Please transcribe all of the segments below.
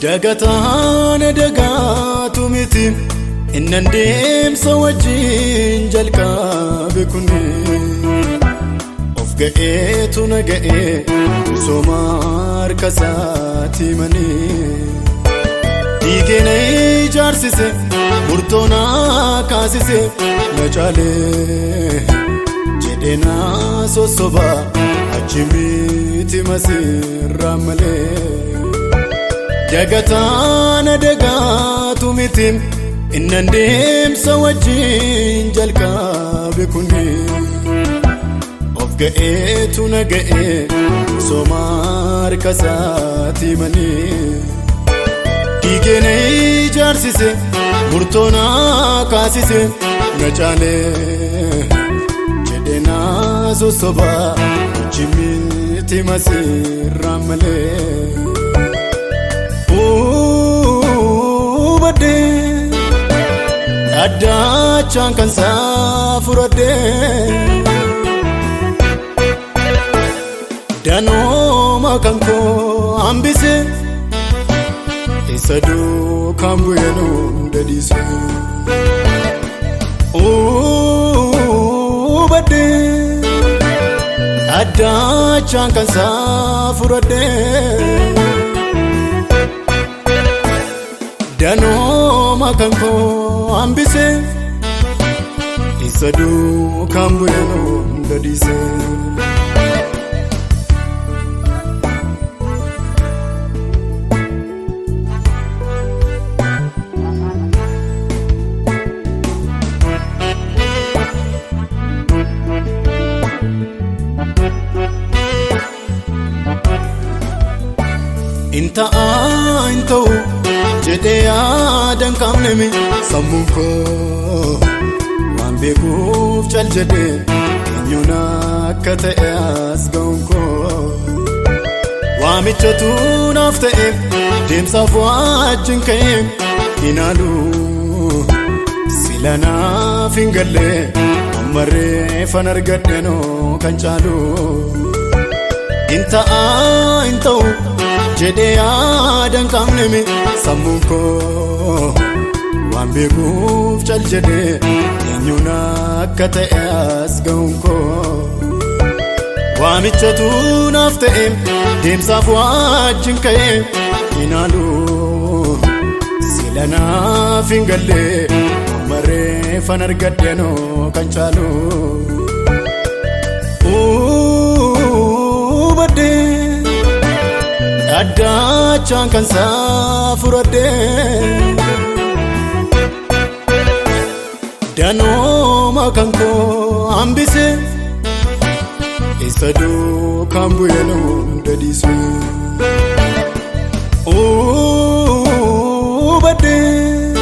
Dagataan dagaatu miti innan deemsa wajjin jalqabe kuni of ga'eetu na ga'ee misooma harka isaatii malee dhiigee na ijaarsise murtoo na kaasise na caalee jedhee na sossoba achi miti masirraa malee. Dagataan dagaatu miti innan deemsa wajjin jalqabe kuni of ga'eetu na ga'ee misooma harka isaatii malee dhiigee na ijaarsise murtoo na kaasise na caalee jedhee na sossoba achi miti masirraa malee. Hubadhee addaachaan kan saafuradhee danooma kan koo hambise isa duukaan bu'een hunda dhiise. Hubadhee addaachaan kan saafuradhee. Danooma kan koo hambise isa duukaan bu'een hunda dhiise. Inta'a hin ta'u jedhee yaadan qabnemi sammuun koo waan beekuuf cal jedhee eenyuun akka ta'e as ga'uun koo waamichatu naaf ta'e deemsaaf wajjin ka'e hinaalu sila naaf hin galle amma reeffan argadheenoo kan caalu. Inta'a hin ta'u jedhee yaadan qabnemi sammuun koo waan beekuuf cal jedhee eenyuun akka ta'e as ga'uun koo waamichatu naaf ta'e deemsaaf wajjin ka'e hinaalu sila naaf hin galle amma reeffan argadheenoo kan caalu. Hubadhee addaachaan kan saafuradhee danooma kan koo hambise isa duukaan bu'een hunda dhiise. Hubadhee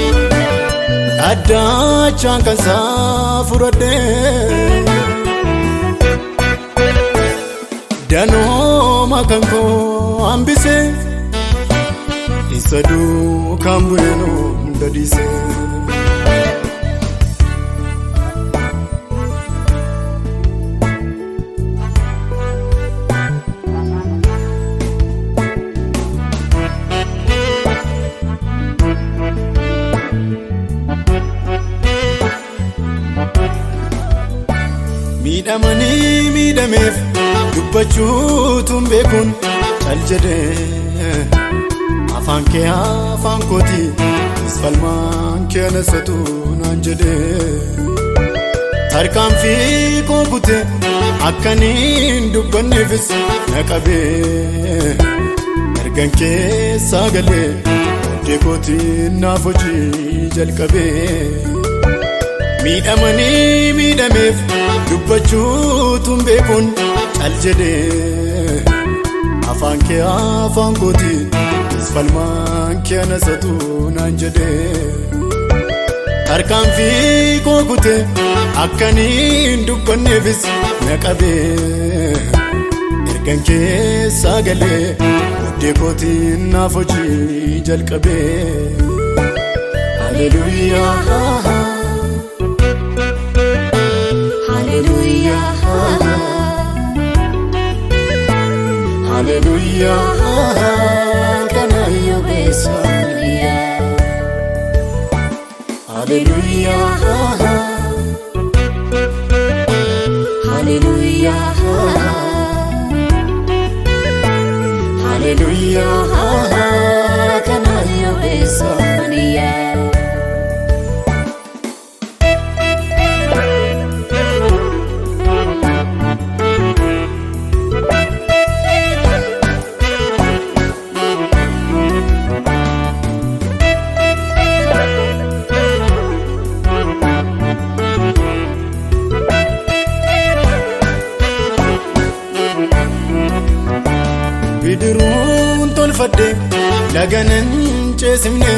addaachaan kan saafuradhee. Danooma kan koo hambise isa duukaan bu'een hunda dhiise. Miidhamanii miidhameef dubbachuutuun beekuun cal jedhee afaan kee afaan kooti isfalmaan kee anasatu naan jedhee tarkaanfii koo kute akkaniin dubbanneefis na qabee ergan keessaa galee booddee kootiin naaf hojii jalqabee. Miidhamanii miidhameef dubbachuutuun beekuun cal jedhee afaan kee afaan kooti isfalmaan kee anasatu naan jedhee tarkaanfii koo kute akkaniin dubbanneefis na qabee ergan keessaa galee booddee kootiin naaf hojii jalqabee. Haleluuyaa. Hallelujah. Haleluuyaa. Kana Yobeessa. Hallelujah. Hallelujah. Hallelujah. Kanayo esaniye. Bidiruun tolfadhe laganan ceesifne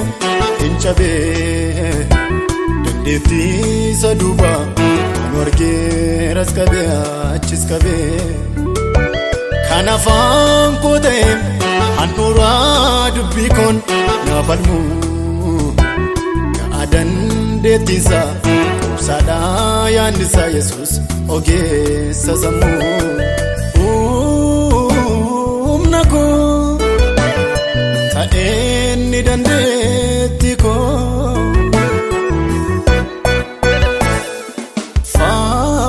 hin cabee dandeettii isa duuba anu argeeras qabee achis qabee kan afaan koo ta'e handhuuraa dubbii koon naaf falmu ga'a dandeettiinsa qubsaadhaa yaannisaa Yesuus ogeessa sammuu. Humna koo ta'een ni dandeetti koo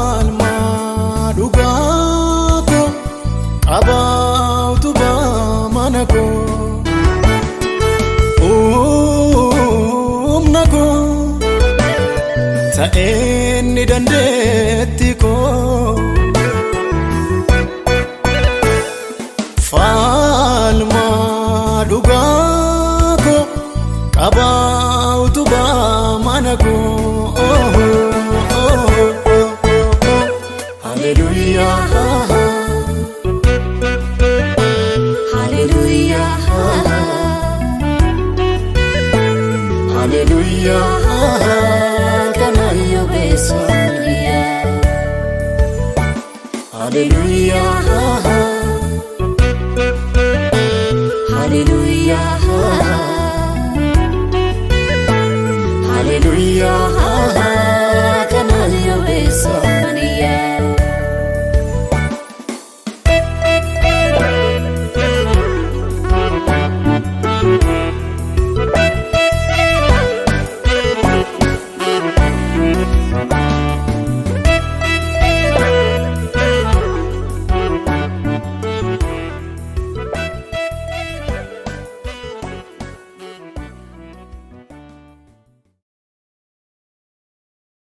Falmaa dhugaa koo qabaa utubaa mana koo Humna koo ta'een ni dandeetti koo. Falmaa dhugaa koo qabaa.